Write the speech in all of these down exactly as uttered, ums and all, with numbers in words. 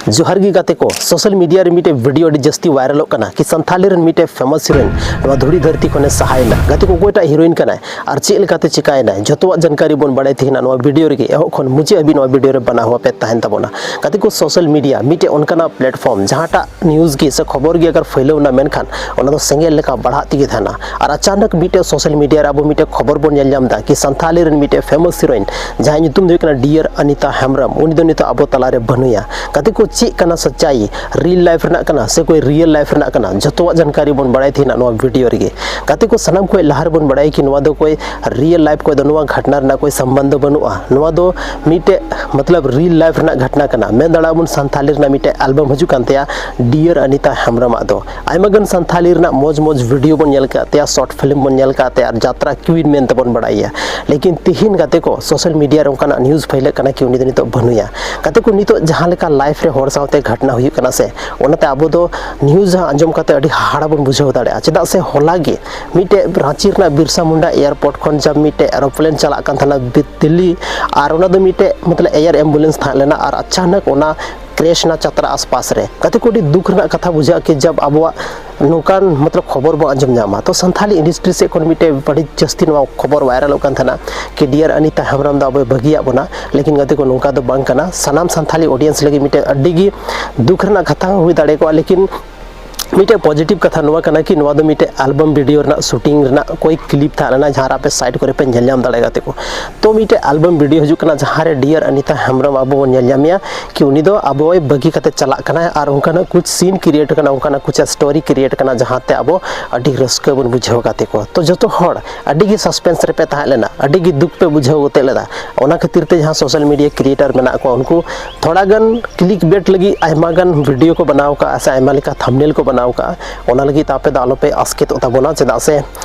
ᱡᱚᱦᱟᱨ ᱜᱮ ᱜᱟᱛᱮ ᱠᱚ, ᱥᱳᱥᱟᱞ ᱢᱤᱰᱤᱭᱟ ᱨᱮ ᱢᱤᱫᱴᱮᱡ ᱵᱷᱤᱰᱤᱭᱳ ᱟᱹᱰᱤ ᱡᱟᱹᱥᱛᱤ ᱵᱷᱟᱭᱨᱟᱞᱚᱜ ᱠᱟᱱᱟ ᱠᱤ ᱥᱟᱱᱛᱷᱟᱞᱤ ᱨᱮᱱ ᱢᱤᱫᱴᱮᱡ ᱯᱷᱮᱢᱟᱥ ᱦᱤᱨᱳᱭᱤᱱ ᱱᱚᱣᱟ ᱫᱷᱩᱲᱤ ᱫᱷᱟᱹᱨᱛᱤ ᱠᱷᱚᱱᱮ ᱥᱟᱦᱟᱭᱮᱱᱟ᱾ ᱜᱟᱛᱮ ᱠᱚ, ᱚᱠᱚᱭᱴᱟᱜ ᱦᱤᱨᱳᱭᱤᱱ ᱠᱟᱱᱟᱭ ᱟᱨ ᱪᱮᱫ ᱞᱮᱠᱟᱛᱮ ᱪᱤᱠᱟᱭᱮᱱᱟᱭ, ᱡᱚᱛᱚᱣᱟᱜ ᱡᱟᱱᱠᱟᱨᱤ ᱵᱚᱱ ᱵᱟᱲᱟᱭ ᱛᱟᱦᱮᱱᱟ ᱱᱚᱣᱟ ᱵᱷᱤᱰᱤᱭᱳ ᱨᱮᱜᱮ᱾ ᱮᱦᱚᱵ ᱠᱷᱚᱱ ᱢᱩᱪᱟᱹᱫ ᱦᱟᱹᱵᱤᱡ ᱱᱚᱣᱟ ᱵᱷᱤᱰᱤᱭᱳ ᱨᱮ ᱵᱟᱱᱟ ᱦᱚᱸ ᱟᱯᱮ ᱛᱟᱦᱮᱱ ᱛᱟᱵᱚᱱᱟ᱾ ᱜᱟᱛᱮ ᱠᱚ, ᱥᱳᱥᱟᱞ ᱢᱤᱰᱤᱭᱟ ᱢᱤᱫᱴᱮᱡ ᱚᱱᱠᱟᱱᱟᱜ ᱯᱞᱮᱴᱯᱷᱚᱨᱢ, ᱡᱟᱦᱟᱸᱴᱟᱜ ᱱᱤᱭᱩᱡᱽ ᱜᱮ ᱥᱮ ᱠᱷᱚᱵᱚᱨ ᱜᱮ ᱟᱜᱟᱨ ᱯᱷᱟᱹᱭᱞᱟᱹᱣ ᱮᱱᱟ, ᱢᱮᱱᱠᱷᱟᱱ ᱚᱱᱟ ᱫᱚ ᱥᱮᱸᱜᱮᱞ ᱞᱮᱠᱟ ᱵᱟᱲᱦᱟᱜ ᱛᱮᱜᱮ ᱛᱟᱦᱮᱱᱟ᱾ ᱟᱨ ᱟᱪᱟᱱᱚᱠ ᱢᱤᱫᱴᱮᱡ ᱥᱳᱥᱟᱞ ᱢᱤᱰᱤᱭᱟ ᱨᱮ ᱟᱵᱚ ᱢᱤᱫᱴᱮᱡ ᱠᱷᱚᱵᱚᱨ ᱵᱚᱱ ᱧᱮᱞ ᱧᱟᱢ ᱮᱫᱟ ᱠᱤ ᱥᱟᱱᱛᱷᱟᱞᱤ ᱨᱮᱱ ᱢᱤᱫᱴᱮᱡ ᱯᱷᱮᱢᱟᱥ ᱦᱤᱨᱳᱭᱤᱱ, ᱡᱟᱦᱟᱸᱭ ᱧᱩᱛᱩᱢ ᱫᱚ ᱦᱩᱭᱩᱜ ᱠᱟᱱᱟ ᱰᱤᱭᱟᱨ ᱟᱱᱤᱛᱟ ᱦᱮᱢᱵᱨᱚᱢ, ᱩᱱᱤ ᱫᱚ ᱱᱤᱛᱚᱜ ᱟᱵᱚ ᱛᱟᱞᱟᱨᱮ ᱵᱟᱹᱱᱩᱭᱟ᱾ ᱜᱟᱛᱮ ᱠᱚ, ᱪᱮᱫ ᱠᱟᱱᱟ ᱥᱟᱪᱟᱭ? ᱨᱤᱭᱮᱞ ᱞᱟᱭᱤᱯᱷ ᱨᱮᱱᱟᱜ ᱠᱟᱱᱟ ᱥᱮ ᱠᱚᱭ ᱨᱤᱭᱮᱞ ᱞᱟᱭᱤᱯᱷ ᱨᱮᱱᱟᱜ ᱠᱟᱱᱟ? ᱡᱚᱛᱚᱣᱟᱜ ᱡᱟᱱᱠᱟᱨᱤ ᱵᱚᱱ ᱵᱟᱲᱟᱭ ᱛᱟᱦᱮᱱᱟ ᱱᱚᱣᱟ ᱵᱷᱤᱰᱤᱭᱳ ᱨᱮᱜᱮ᱾ ᱜᱟᱛᱮ ᱠᱚ, ᱥᱟᱱᱟᱢ ᱠᱷᱚᱱ ᱞᱟᱦᱟ ᱨᱮᱵᱚᱱ ᱵᱟᱲᱟᱭᱟ ᱠᱤ ᱱᱚᱣᱟ ᱫᱚ ᱠᱚᱭ ᱨᱤᱭᱮᱞ ᱞᱟᱭᱤᱯᱷ ᱠᱚᱭ ᱫᱚ ᱱᱚᱣᱟ ᱜᱷᱟᱴᱱᱟ ᱨᱮᱱᱟᱜ ᱠᱚᱭ ᱥᱚᱢᱵᱚᱱᱫᱷᱚ ᱵᱟᱹᱱᱩᱜᱼᱟ᱾ ᱱᱚᱣᱟ ᱫᱚ ᱢᱤᱫᱴᱮᱡ ᱢᱚᱛᱞᱚᱵ ᱨᱤᱭᱮᱞ ᱞᱟᱭᱤᱯᱷ ᱨᱮᱱᱟᱜ ᱜᱷᱟᱴᱱᱟ ᱠᱟᱱᱟ᱾ ᱢᱮᱱ ᱫᱟᱲᱮᱭᱟᱜᱼᱟ ᱵᱚᱱ ᱥᱟᱱᱛᱷᱟᱞᱤ ᱨᱮᱱᱟᱜ ᱢᱤᱫᱴᱮᱡ ᱮᱞᱵᱟᱢ ᱦᱤᱡᱩᱜ ᱠᱟᱱ ᱛᱟᱭᱟ ᱰᱤᱭᱟᱨ ᱟᱱᱤᱛᱟ ᱦᱮᱢᱵᱨᱚᱢᱟᱜ ᱫᱚ᱾ ᱟᱭᱢᱟ ᱜᱟᱱ ᱥᱟᱱᱛᱷᱟᱞᱤ ᱨᱮᱱᱟᱜ ᱢᱚᱡᱽ ᱢᱚᱡᱽ ᱵᱷᱤᱰᱤᱭᱳ ᱵᱚᱱ ᱧᱮᱞ ᱠᱟᱜ ᱛᱟᱭᱟ, ᱥᱚᱨᱴ ᱯᱷᱤᱞᱢ ᱵᱚᱱ ᱧᱮᱞ ᱠᱟᱜ ᱛᱟᱭᱟ, ᱟᱨ ᱡᱟᱛᱨᱟ ᱠᱩᱭᱤᱱ ᱢᱮᱱᱛᱮ ᱵᱚᱱ ᱵᱟᱲᱟᱭᱮᱭᱟ᱾ ᱞᱮᱠᱤᱱ ᱛᱤᱦᱤᱧ ᱜᱟᱛᱮ ᱠᱚ, ᱥᱳᱥᱟᱞ ᱢᱤᱰᱤᱭᱟ ᱨᱮ ᱚᱱᱠᱟᱱᱟᱜ ᱱᱤᱭᱩᱡᱽ ᱯᱷᱟᱹᱭᱞᱟᱹᱜ ᱠᱟᱱᱟ ᱠᱤ ᱩᱱᱤ ᱫᱚ ᱱᱤᱛᱚᱜ ᱵᱟᱹᱱᱩᱭᱟ᱾ ᱜᱟᱛᱮ ᱠᱚ, ᱱᱤᱛᱚᱜ ᱡᱟᱦᱟᱸ ᱞᱮᱠᱟ ᱞᱟᱭᱤᱯᱷ ᱨᱮ ᱦᱚᱲ ᱥᱟᱶᱛᱮ ᱜᱷᱟᱴᱱᱟ ᱦᱩᱭᱩᱜ ᱠᱟᱱᱟ ᱥᱮ, ᱚᱱᱟᱛᱮ ᱟᱵᱚ ᱫᱚ ᱱᱤᱭᱩᱡᱽ ᱟᱸᱡᱚᱢ ᱠᱟᱛᱮ ᱟᱹᱰᱤ ᱦᱟᱦᱟᱲᱟ ᱵᱚᱱ ᱵᱩᱡᱷᱟᱹᱣ ᱫᱟᱲᱮᱭᱟᱜᱼᱟ᱾ ᱪᱮᱫᱟᱜ ᱥᱮ ᱦᱚᱞᱟ ᱜᱮ ᱢᱤᱫᱴᱮᱡ ᱨᱟᱸᱪᱤ ᱨᱮᱱᱟᱜ ᱵᱤᱨᱥᱟ ᱢᱩᱱᱰᱟ ᱮᱭᱟᱨᱯᱳᱨᱴ ᱠᱷᱚᱱ ᱡᱟᱵ ᱢᱤᱫᱴᱮᱡ ᱮᱨᱳᱯᱞᱮᱱ ᱪᱟᱞᱟᱜ ᱠᱟᱱ ᱛᱟᱦᱮᱱᱟ ᱫᱤ-, ᱫᱤᱞᱞᱤ, ᱟᱨ ᱚᱱᱟ ᱫᱚ ᱢᱤᱫᱴᱮᱡ ᱢᱚᱛᱞᱚᱵ ᱮᱭᱟᱨ ᱮᱢᱵᱩᱞᱮᱱᱥ ᱛᱟᱦᱮᱸ ᱞᱮᱱᱟ, ᱟᱨ ᱟᱪᱟᱱᱚᱠ ᱚᱱᱟ ᱠᱨᱮᱥ ᱮᱱᱟ ᱪᱟᱛᱨᱟ ᱟᱥᱯᱟᱥ ᱨᱮ᱾ ᱜᱟᱛᱮ ᱠᱚ, ᱟᱹᱰᱤ ᱫᱩᱠ ᱨᱮᱱᱟᱜ ᱠᱟᱛᱷᱟ ᱵᱩᱡᱷᱟᱹᱜᱼᱟ ᱠᱤ ᱡᱟᱵ ᱟᱵᱚᱣᱟᱜ ᱱᱚᱝᱠᱟᱱ ᱢᱚᱛᱞᱚᱵ ᱠᱷᱚᱵᱚᱨ ᱵᱚᱱ ᱟᱸᱡᱚᱢ ᱧᱟᱢᱟ᱾ ᱛᱚ ᱥᱟᱱᱛᱷᱟᱞᱤ ᱤᱱᱰᱟᱥᱴᱨᱤ ᱥᱮᱫ ᱠᱷᱚᱱ ᱢᱤᱫᱴᱮᱡ ᱟᱹᱰᱤ ᱡᱟᱹᱥᱛᱤ ᱱᱚᱣᱟ ᱠᱷᱚᱵᱚᱨ ᱵᱷᱟᱭᱨᱟᱞᱚᱜ ᱠᱟᱱ ᱛᱟᱦᱮᱱᱟ ᱠᱤ ᱰᱤᱭᱟᱨ ᱟᱱᱤᱛᱟ ᱦᱮᱢᱵᱨᱚᱢ ᱫᱚ ᱟᱵᱚᱭ ᱵᱟᱹᱜᱤᱭᱟᱜ ᱵᱚᱱᱟ᱾ ᱞᱮᱠᱤᱱ ᱜᱟᱛᱮ ᱠᱚ, ᱱᱚᱝᱠᱟ ᱫᱚ ᱵᱟᱝ ᱠᱟᱱᱟ᱾ ᱥᱟᱱᱟᱢ ᱥᱟᱱᱛᱷᱟᱞᱤ ᱚᱰᱤᱭᱮᱱᱥ ᱞᱟᱹᱜᱤᱫ ᱢᱤᱫᱴᱮᱡ ᱟᱹᱰᱤ ᱜᱮ ᱫᱩᱠ ᱨᱮᱱᱟᱜ ᱠᱟᱛᱷᱟ ᱦᱚᱸ ᱦᱩᱭ ᱫᱟᱲᱮ ᱠᱚᱜᱼᱟ, ᱞᱮᱠᱤᱱ ᱢᱤᱫᱴᱮᱡ ᱯᱚᱡᱤᱴᱤᱵᱷ ᱠᱟᱛᱷᱟ ᱱᱚᱣᱟ ᱠᱟᱱᱟ ᱠᱤ ᱱᱚᱣᱟ ᱫᱚ ᱢᱤᱫᱴᱮᱡ ᱮᱞᱵᱟᱢ ᱵᱷᱤᱰᱤᱭᱳ ᱨᱮᱱᱟᱜ ᱥᱩᱴᱤᱝ ᱨᱮᱱᱟᱜ ᱠᱚᱭ ᱠᱞᱤᱯ ᱛᱟᱦᱮᱸ ᱞᱮᱱᱟ, ᱡᱟᱦᱟᱸ ᱨᱮ ᱟᱯᱮ ᱥᱟᱭᱤᱰ ᱠᱚᱨᱮ ᱯᱮ ᱧᱮᱞ ᱧᱟᱢ ᱫᱟᱲᱮᱭᱟᱜᱼᱟ ᱜᱟᱛᱮ ᱠᱚ᱾ ᱛᱚ ᱢᱤᱫᱴᱮᱡ ᱮᱞᱵᱟᱢ ᱵᱷᱤᱰᱤᱭᱳ ᱦᱤᱡᱩᱜ ᱠᱟᱱᱟ ᱡᱟᱦᱟᱸ ᱨᱮ ᱰᱤᱭᱟᱨ ᱟᱱᱤᱛᱟ ᱦᱮᱢᱵᱨᱚᱢ ᱟᱵᱚ ᱵᱚᱱ ᱧᱮᱞ ᱧᱟᱢᱮᱭᱟ ᱠᱤ ᱩᱱᱤ ᱫᱚ ᱟᱵᱚᱭ ᱵᱟᱹᱜᱤ ᱠᱟᱛᱮ ᱪᱟᱞᱟᱜ ᱠᱟᱱᱟᱭ, ᱟᱨ ᱚᱱᱠᱟᱱᱟᱜ ᱠᱩᱪ ᱥᱤᱱ ᱠᱨᱤᱭᱮᱴ ᱠᱟᱱᱟ, ᱚᱱᱠᱟᱱᱟᱜ ᱠᱩᱪ ᱥᱴᱳᱨᱤ ᱠᱨᱤᱭᱮᱴ ᱠᱟᱱᱟ, ᱡᱟᱦᱟᱸ ᱛᱮ ᱟᱵᱚ ᱟᱹᱰᱤ ᱨᱟᱹᱥᱠᱟᱹ ᱵᱚᱱ ᱵᱩᱡᱷᱟᱹᱣ ᱜᱟᱛᱮ ᱠᱚ᱾ ᱛᱚ ᱡᱚᱛᱚ ᱦᱚᱲ ᱟᱹᱰᱤ ᱜᱮ ᱥᱟᱥᱯᱮᱱᱥ ᱨᱮᱯᱮ ᱛᱟᱦᱮᱸ ᱞᱮᱱᱟ, ᱟᱹᱰᱤ ᱜᱮ ᱫᱩᱠ ᱯᱮ ᱵᱩᱡᱷᱟᱹᱣ ᱜᱚᱛᱮ ᱞᱮᱫᱟ᱾ ᱚᱱᱟ ᱠᱷᱟᱹᱛᱤᱨ ᱛᱮ ᱡᱟᱦᱟᱸ ᱥᱳᱥᱟᱞ ᱢᱤᱰᱤᱭᱟ ᱠᱨᱤᱭᱮᱴᱟᱨ ᱢᱮᱱᱟᱜ ᱠᱚᱣᱟ, ᱩᱱᱠᱩ ᱛᱷᱚᱲᱟ ᱜᱟᱱ ᱠᱞᱤᱠ ᱵᱮᱴ ᱞᱟᱹᱜᱤᱫ ᱟᱭᱢᱟ ᱜᱟᱱ ᱵᱷᱤᱰᱤᱭᱳ ᱠᱚ ᱵᱮᱱᱟᱣ ᱠᱟᱜᱼᱟ ᱥᱮ ᱟᱭᱢᱟ ᱞᱮᱠᱟ ᱛᱷᱟᱢᱵᱱᱮᱞ ᱠᱚ ᱵᱮᱱᱟᱣ ᱠᱟᱜᱼᱟ᱾ ᱚᱱᱟ ᱞᱟᱹᱜᱤᱫ ᱛᱮ ᱟᱯᱮ ᱫᱚ ᱟᱞᱚᱯᱮ ᱟᱥᱠᱮᱛᱚᱜ ᱛᱟᱵᱚᱱᱟ, ᱪᱮᱫᱟᱜ ᱥᱮ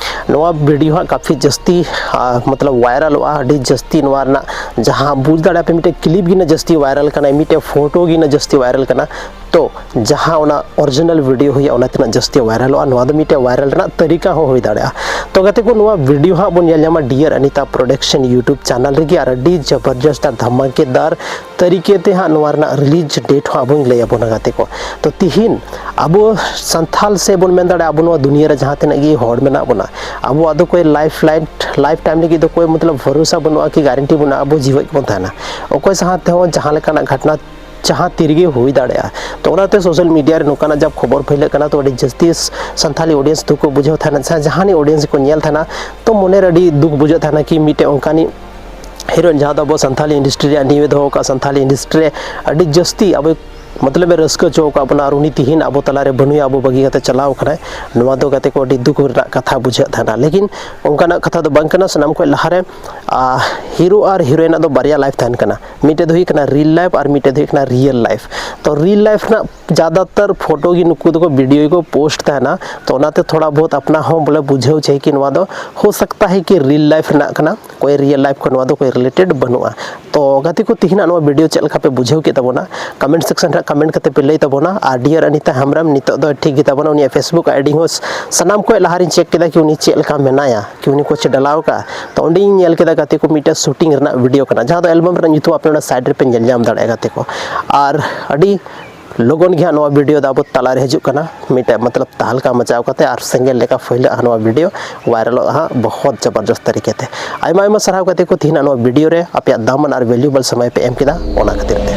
ᱱᱚᱣᱟ ᱵᱷᱤᱰᱤᱭᱳ ᱦᱟᱸᱜ ᱠᱟᱯᱷᱤ ᱡᱟᱹᱥᱛᱤ, ᱟ, ᱢᱚᱛᱞᱚᱵ ᱵᱷᱟᱭᱨᱟᱞᱚᱜᱼᱟ, ᱟᱹᱰᱤ ᱡᱟᱹᱥᱛᱤ ᱱᱚᱣᱟ ᱨᱮᱱᱟᱜ ᱡᱟᱦᱟᱸ ᱵᱩᱡᱽ ᱫᱟᱲᱮᱭᱟᱜ ᱯᱮ ᱢᱤᱫᱴᱮᱡ ᱠᱞᱤᱯ ᱜᱮ ᱱᱟ ᱡᱟᱹᱥᱛᱤ ᱵᱷᱟᱭᱨᱟᱞ ᱠᱟᱱᱟ, ᱢᱤᱫᱴᱮᱡ ᱯᱷᱳᱴᱳ ᱜᱮ ᱱᱟ ᱡᱟᱹᱥᱛᱤ ᱵᱷᱟᱭᱨᱟᱞ ᱠᱟᱱᱟ᱾ ᱯᱷᱳᱴᱳ, ᱡᱟᱦᱟᱸ ᱚᱱᱟ ᱚᱨᱤᱡᱤᱱᱟᱞ ᱵᱷᱤᱰᱤᱭᱳ ᱦᱩᱭᱩᱜᱼᱟ, ᱚᱱᱟ ᱛᱤᱱᱟᱹᱜ ᱡᱟᱹᱥᱛᱤ ᱵᱷᱟᱭᱨᱟᱞᱚᱜᱼᱟ, ᱱᱚᱣᱟ ᱫᱚ ᱢᱤᱫᱴᱮᱱ ᱵᱷᱟᱭᱨᱟᱞ ᱨᱮᱱᱟᱜ ᱛᱟᱹᱨᱤᱠᱟ ᱦᱚᱸ ᱦᱩᱭ ᱫᱟᱲᱮᱭᱟᱜᱼᱟ᱾ ᱛᱚ ᱜᱟᱛᱮ ᱠᱚ, ᱱᱚᱣᱟ ᱵᱷᱤᱰᱤᱭᱳ ᱦᱟᱸᱜ ᱵᱚᱱ ᱧᱮᱞ ᱧᱟᱢᱟ dear Anita production YouTube channel ᱨᱮᱜᱮ, ᱟᱨ ᱟᱹᱰᱤ ᱡᱚᱵᱚᱨᱡᱚᱥᱛ ᱟᱨ ᱫᱷᱟᱢᱟᱠᱮᱫᱟᱨ ᱛᱟᱹᱨᱤᱠᱟ ᱛᱮ ᱦᱟᱸᱜ ᱱᱚᱣᱟ ᱨᱮᱱᱟᱜ ᱨᱤᱞᱤᱡᱽ ᱰᱮᱴ ᱦᱚᱸ ᱟᱵᱚᱧ ᱞᱟᱹᱭ ᱟᱵᱚᱱᱟ ᱜᱟᱛᱮ ᱠᱚ᱾ ᱛᱚ ᱛᱤᱦᱤᱧ ᱟᱵᱚ ᱥᱟᱱᱛᱷᱟᱞ ᱥᱮ ᱵᱚᱱ ᱢᱮᱱ ᱫᱟᱲᱮᱭᱟᱜᱼᱟ, ᱟᱵᱚ ᱱᱚᱣᱟ ᱫᱩᱱᱤᱭᱟᱹ ᱨᱮ ᱡᱟᱦᱟᱸ ᱛᱤᱱᱟᱹᱜ ᱜᱮ ᱦᱚᱲ ᱢᱮᱱᱟᱜ ᱵᱚᱱᱟ, ᱟᱵᱚᱣᱟᱜ ᱫᱚ ᱠᱳᱭ ᱞᱟᱭᱤᱯᱷ ᱞᱟᱭᱤᱱ, ᱞᱟᱭᱤᱯᱷ ᱴᱟᱭᱤᱢ ᱞᱟᱹᱜᱤᱫ ᱫᱚ ᱠᱳᱭ ᱢᱚᱛᱞᱚᱵ ᱵᱷᱚᱨᱚᱥᱟ ᱵᱟᱹᱱᱩᱜᱼᱟ ᱠᱤ ᱜᱟᱨᱮᱱᱴᱤ ᱵᱟᱹᱱᱩᱜᱼᱟ ᱟᱵᱚ ᱡᱤᱣᱮᱫ ᱵᱚᱱ ᱛᱟᱦᱮᱱᱟ᱾ ᱚᱠᱚᱭ ᱥᱟᱶ ᱛᱮᱦᱚᱸ ᱡᱟᱦᱟᱸ ᱞᱮᱠᱟᱱᱟᱜ ᱜᱷᱚᱴᱱᱟ ᱡᱟᱦᱟᱸ ᱛᱤ ᱨᱮᱜᱮ ᱦᱩᱭ ᱫᱟᱲᱮᱭᱟᱜᱼᱟ᱾ ᱛᱚ ᱚᱱᱟᱛᱮ ᱥᱳᱥᱟᱞ ᱢᱤᱰᱤᱭᱟ ᱨᱮ ᱱᱚᱝᱠᱟᱱᱟᱜ ᱡᱟᱵ ᱠᱷᱚᱵᱚᱨ ᱯᱷᱟᱹᱭᱞᱟᱹᱜ ᱠᱟᱱᱟ, ᱛᱚ ᱟᱹᱰᱤ ᱡᱟᱹᱥᱛᱤ ᱥᱟᱱᱛᱷᱟᱞᱤ ᱚᱰᱤᱭᱮᱱᱥ ᱫᱩᱠ ᱠᱚ ᱵᱩᱡᱷᱟᱹᱣ ᱛᱟᱦᱮᱱᱟ, ᱥᱮ ᱡᱟᱦᱟᱱᱤᱡ ᱚᱰᱤᱭᱮᱱᱥ ᱜᱮᱠᱚ ᱧᱮᱞ ᱛᱟᱦᱮᱱᱟ, ᱛᱚ ᱢᱚᱱᱮᱨᱮ ᱟᱹᱰᱤ ᱫᱩᱠ ᱵᱩᱡᱷᱟᱹᱜ ᱛᱟᱦᱮᱱᱟ ᱠᱤ ᱢᱤᱫᱴᱮᱱ ᱚᱱᱠᱟᱱᱤᱡ ᱦᱤᱨᱳᱭᱤᱱ ᱡᱟᱦᱟᱸ ᱫᱚ ᱟᱵᱚ ᱥᱟᱱᱛᱷᱟᱞᱤ ᱤᱱᱰᱟᱥᱴᱨᱤ ᱨᱮᱭᱟᱜ ᱱᱤᱭᱩ ᱫᱚᱦᱚ ᱠᱟᱜᱼᱟ, ᱥᱟᱱᱛᱷᱟᱞᱤ ᱤᱱᱰᱟᱥᱴᱨᱤ ᱨᱮ ᱟᱹᱰᱤ ᱡᱟᱹᱥᱛᱤ ᱟᱵᱚ ᱢᱚᱛᱞᱚᱵ ᱮ ᱨᱟᱹᱥᱠᱟᱹ ᱦᱚᱪᱚ ᱟᱠᱟᱫ ᱵᱚᱱᱟ, ᱟᱨ ᱩᱱᱤ ᱛᱤᱦᱤᱧ ᱟᱵᱚ ᱛᱟᱞᱟᱨᱮ ᱵᱟᱹᱱᱩᱭᱟ, ᱟᱵᱚ ᱵᱟᱹᱜᱤ ᱠᱟᱛᱮ ᱪᱟᱞᱟᱣ ᱟᱠᱟᱱᱟᱭ᱾ ᱱᱚᱣᱟ ᱫᱚ ᱜᱟᱛᱮ ᱠᱚ ᱟᱹᱰᱤ ᱫᱩᱠ ᱨᱮᱱᱟᱜ ᱠᱟᱛᱷᱟ ᱵᱩᱡᱷᱟᱹᱜ ᱛᱟᱦᱮᱱᱟ, ᱞᱮᱠᱤᱱ ᱚᱱᱠᱟᱱᱟᱜ ᱠᱟᱛᱷᱟ ᱫᱚ ᱵᱟᱝ ᱠᱟᱱᱟ᱾ ᱥᱟᱱᱟᱢ ᱠᱷᱚᱱ ᱞᱟᱦᱟᱨᱮ ᱦᱤᱨᱳ ᱟᱨ ᱦᱤᱨᱳᱭᱤᱱᱟᱜ ᱫᱚ ᱵᱟᱨᱭᱟ ᱞᱟᱭᱤᱯᱷ ᱛᱟᱦᱮᱱ ᱠᱟᱱᱟ, ᱢᱤᱫᱴᱮᱡ ᱫᱚ ᱦᱩᱭᱩᱜ ᱠᱟᱱᱟ ᱨᱤᱭᱮᱞ ᱞᱟᱭᱤᱯᱷ ᱟᱨ ᱢᱤᱫᱴᱮᱡ ᱫᱚ ᱦᱩᱭᱩᱜ ᱠᱟᱱᱟ ᱨᱤᱭᱮᱞ ᱞᱟᱭᱤᱯᱷ᱾ ᱛᱚ ᱨᱤᱭᱮᱞ ᱞᱟᱭᱤᱯᱷ ᱨᱮᱱᱟᱜ ᱡᱟᱫᱟᱛᱟᱨ ᱯᱷᱳᱴᱳ ᱜᱮ ᱱᱩᱠᱩ ᱫᱚᱠᱚ ᱵᱷᱤᱰᱤᱭᱳ ᱜᱮᱠᱚ ᱯᱳᱥᱴ ᱛᱟᱦᱮᱱᱟ᱾ ᱛᱚ ᱚᱱᱟᱛᱮ ᱛᱷᱚᱲᱟ ᱵᱚᱦᱩᱛ ᱟᱯᱱᱟ ᱦᱚᱸ ᱵᱚᱞᱮ ᱵᱩᱡᱷᱟᱹᱣ ᱪᱟᱹᱦᱤ ᱠᱤ ᱱᱚᱣᱟ ᱫᱚ ᱦᱳ ᱥᱟᱠᱛᱟ ᱦᱮ ᱠᱤ ᱨᱤᱭᱮᱞ ᱞᱟᱭᱤᱯᱷ ᱨᱮᱱᱟᱜ ᱠᱟᱱᱟ, ᱠᱳᱭ ᱨᱤᱭᱮᱞ ᱞᱟᱭᱤᱯᱷ ᱠᱷᱚᱱ ᱱᱚᱣᱟ ᱫᱚ ᱠᱳᱭ ᱨᱤᱞᱮᱴᱮᱰ ᱵᱟᱹᱱᱩᱜᱼᱟ᱾ ᱛᱚ ᱜᱟᱛᱮ ᱠᱚ, ᱛᱤᱦᱤᱧᱟᱜ ᱱᱚᱣᱟ ᱵᱷᱤᱰᱤᱭᱳ ᱪᱮᱫ ᱞᱮᱠᱟ ᱯᱮ ᱵᱩᱡᱷᱟᱹᱣ ᱠᱮᱫ ᱛᱟᱵᱚᱱᱟ? ᱠᱚᱢᱮᱱᱴ ᱥᱮᱠᱥᱚᱱ ᱨᱮ ᱠᱚᱢᱮᱱᱴ ᱠᱟᱛᱮ ᱯᱮ ᱞᱟᱹᱭ ᱛᱟᱵᱚᱱᱟ᱾ ᱟᱨ ᱰᱤᱭᱟᱨ ᱟᱱᱤᱛᱟ ᱦᱮᱢᱵᱨᱚᱢ ᱱᱤᱛᱚᱜ ᱫᱚ ᱴᱷᱤᱠ ᱜᱮ ᱛᱟᱵᱚᱱᱟ, ᱩᱱᱤᱭᱟᱜ ᱯᱷᱮᱥᱵᱩᱠ ᱟᱭᱰᱤ ᱦᱚᱸ ᱥᱟᱱᱟᱢ ᱠᱷᱚᱱ ᱞᱟᱦᱟ ᱨᱤᱧ ᱪᱮᱠ ᱠᱮᱫᱟ ᱠᱤ ᱩᱱᱤ ᱪᱮᱫ ᱞᱮᱠᱟ ᱢᱮᱱᱟᱭᱟ, ᱠᱤ ᱩᱱᱤ ᱠᱚ ᱪᱮᱫ ᱰᱟᱞᱟᱣ ᱠᱟᱜᱼᱟ᱾ ᱛᱚ ᱚᱸᱰᱮᱧ ᱧᱮᱞ ᱠᱮᱫᱟ ᱜᱟᱛᱮ ᱠᱚ ᱢᱤᱫᱴᱮᱱ ᱥᱩᱴᱤᱝ ᱨᱮᱱᱟᱜ ᱵᱷᱤᱰᱤᱭᱳ ᱠᱟᱱᱟ, ᱡᱟᱦᱟᱸ ᱫᱚ ᱮᱞᱵᱟᱢ ᱨᱮᱱᱟᱜ ᱧᱩᱛᱩᱢ ᱟᱯᱮ ᱚᱱᱟ ᱥᱟᱭᱤᱰ ᱨᱮᱯᱮ ᱧᱮᱞ ᱧᱟᱢ ᱫᱟᱲᱮᱭᱟᱜᱼᱟ ᱜᱟᱛᱮ ᱠᱚ᱾ ᱟᱨ ᱟᱹᱰᱤ ᱞᱚᱜᱚᱱ ᱜᱮ ᱦᱟᱸᱜ ᱱᱚᱣᱟ ᱵᱷᱤᱰᱤᱭᱳ ᱫᱚ ᱟᱵᱚ ᱛᱟᱞᱟᱨᱮ ᱦᱤᱡᱩᱜ ᱠᱟᱱᱟ, ᱢᱤᱫᱴᱮᱡ ᱢᱚᱛᱞᱚᱵ ᱛᱟᱦᱞᱠᱟ ᱢᱟᱪᱟᱣ ᱠᱟᱛᱮ ᱟᱨ ᱥᱮᱸᱜᱮᱞ ᱞᱮᱠᱟ ᱯᱷᱟᱹᱭᱞᱟᱹᱜᱼᱟ ᱱᱚᱣᱟ ᱵᱷᱤᱰᱤᱭᱳ, ᱵᱷᱟᱭᱨᱟᱞᱚᱜᱼᱟ ᱦᱟᱸᱜ ᱵᱚᱦᱚᱛ ᱡᱚᱵᱚᱨᱡᱚᱥᱛ ᱛᱟᱹᱨᱤᱠᱟ ᱛᱮ᱾ ᱟᱭᱢᱟ ᱟᱭᱢᱟ ᱥᱟᱨᱦᱟᱣ ᱜᱟᱛᱮ ᱠᱚ, ᱛᱤᱦᱤᱧᱟᱜ ᱱᱚᱣᱟ ᱵᱷᱤᱰᱤᱭᱳ ᱨᱮ ᱟᱯᱮᱭᱟᱜ ᱫᱟᱢᱟᱱ ᱟᱨ ᱵᱷᱮᱞᱩᱭᱮᱵᱚᱞ ᱥᱚᱢᱚᱭ ᱯᱮ ᱮᱢ ᱠᱮᱫᱟ, ᱚᱱᱟ ᱠᱷᱟᱹᱛᱤᱨ ᱛᱮ᱾